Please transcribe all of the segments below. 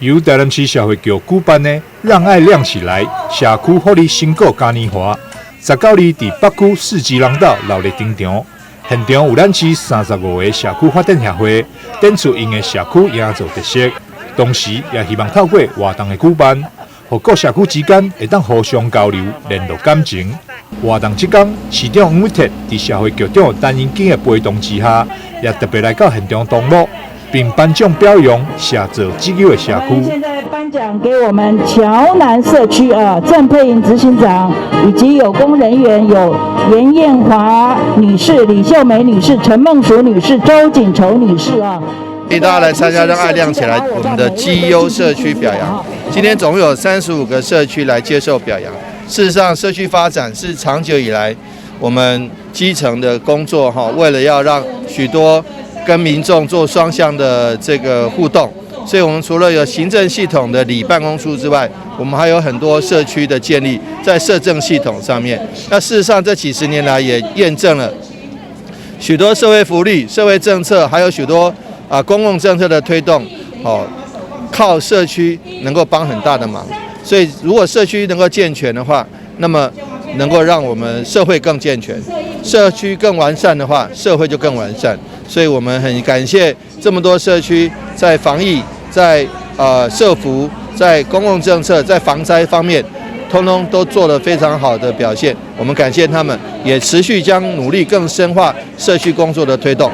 由台南市社會局舉辦的“讓愛亮起來”社區福利成果嘉年華，19日佇北區四級廊道鬧熱登場。現場有咱市35個社區發展協會展出𪜶的社區營造特色，同時也希望透過活動的舉辦，予各社區之間會當互相交流、聯絡感情。活動這工，市長黃偉哲佇社會局長陳英基的陪同之下，也特別來到現場同樂，並頒獎表揚社造績優的社區。現在頒獎給我們橋南社區啊，鄭佩穎執行長以及有功人員有嚴艷華女士、李秀梅女士、陳夢淑女士、周錦籌女士啊。歡迎大家來參加，讓愛亮起來，我們的績優社區表揚。今天總共有35個社區來接受表揚。事實上，社區發展是長久以來我們基層的工作哈，為了要讓許多跟民眾做雙向的這個互動，所以我們除了有行政系統的里辦公處之外，我們還有很多社區的建立在社政系統上面。那事實上，這幾十年來也驗證了許多社會福利、社會政策，還有許多公共政策的推動，哦，靠社區能夠幫很大的忙。所以，如果社區能夠健全的話，那麼能夠讓我們社會更健全，社區更完善的話，社會就更完善。所以我們很感謝這麼多社區在防疫、在社福、在公共政策、在防災方面，通通都做了非常好的表現。我們感謝他們，也持續將努力更深化社區工作的推動。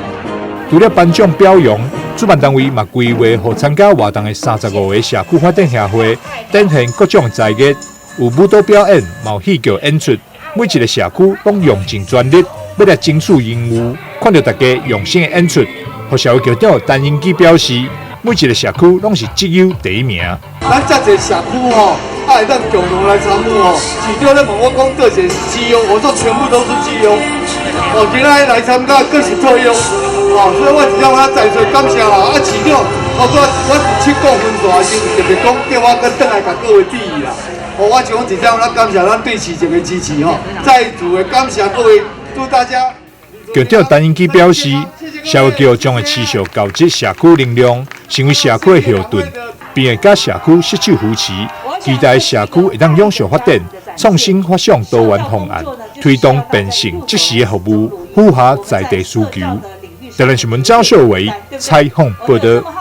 除了頒獎表揚，主辦單位嘛規劃予參加活動的35個社區發展協會展現各種才藝，有舞蹈表演，嘛有戲劇演出。每一個社區攏用盡全力，欲來爭取榮譽。看著大家用心的演出，予社會局長陳英基表示，每一個社區攏是績優第一名。咱遮濟社區吼，啊會當共同來參與吼。市長咧問我講，佗一個是績優，我說全部都是績優。哦，今仔日來參加，閣是特優。哦，所以我真正我再次感謝啦。啊，市長，包括我七股分數的時陣，特別講叫我閣轉來共各位致意啦。哦，我想講真正我感謝咱對市政的支持吼，再次的感謝各位，祝大家。局長陳英基表示，社會局將會持續厚植社區能量，成為社區的後盾，並會佮社區攜手扶持，期待社區會當永續發展，創新發想多元方案，推動變成即時的服務，符合在地需求。台南新聞張秀偉採訪報道。